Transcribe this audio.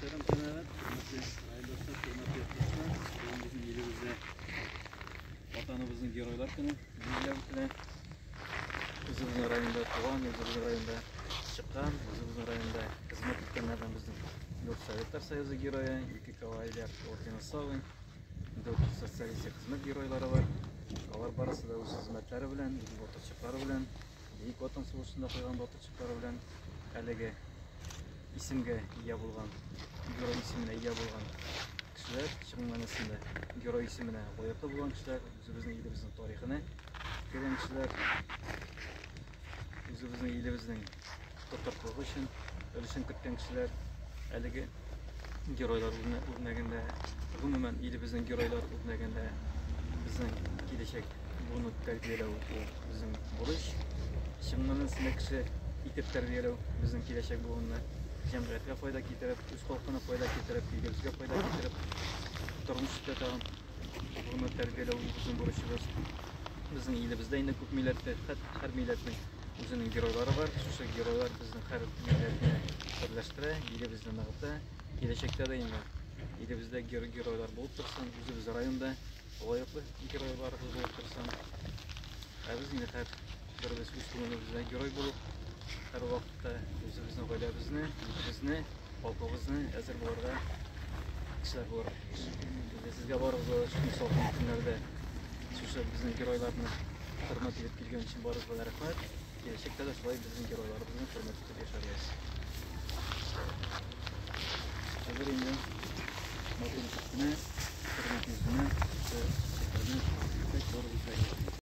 Мөхтәрәм җәмәгать, хөрмәтле райондашлар, хөрмәтле якташлар, бүген безнең илебездә Ватаныбызның Геройлар көне билгеләп үтелә. Үзебезнең районда туган, үзебезнең районда чыккан, үзебезнең районда хезмәт иткәннәрдән безнең дүрт Советлар Союзы герое, ике кавалер ордены Славы, дүрт социалистик хезмәт геройлары бар. Алар барысы да үз хезмәтләре белән, үз батырчыклары белән, Бөек Ватан сугышында куйган батырчыклары белән әлеге исемгә ия булган, герой исеменә ия булган кешеләр, чын мәгънәсендә герой исеменә лаеклы булган кешеләр, үзебезнең илебезнең тарихына кергән кешеләр, үзебезнең илебезнең тотрыклылыгы өчен өлешен керткән кешеләр, әлеге геройлар үрнәгендә, гомумән илебезнең геройлар үрнәгендә безнең киләчәк буынны тәрбияләү ул безнең бурыч. Чын мәгънәсендә кеше итеп тәрбияләү безнең киләчәк буынны җәмгыятькә файда китереп, үз халкына файда китереп, илебезгә файда китереп, тормыш итә торган буынны тәрбияләү ул безнең бурычыбыз. Безнең илебездә инде күп милләтле, һәр милләтнең үзенең геройлары бар. Шушы геройлар безнең һәр милләтне берләштерә, илебезне ныгыта. Киләчәктә дә инде илебездә геройлар булып торсын, үзебез районда лаеклы геройларыбыз булып торсын. Ә без инде һәр беребез үз күңелебездә герой булып, һәрвакытта үзебезнең гаиләбезне, илебезне, халкыбызны әзер булырга кешеләр булырга тиеш. Инде сезгә барыгызга да шундый салкын көннәрдә шушы безнең геройларны хөрмәт итеп килгән өчен барыгызга да рәхмәт. Киләчәктә дә шулай безнең геройларыбызны хөрмәт итеп яшәрбез. Хәзер инде матур итеп кенә, хөрмәт йөзенә шушы чәчәкләрне барыбыз да.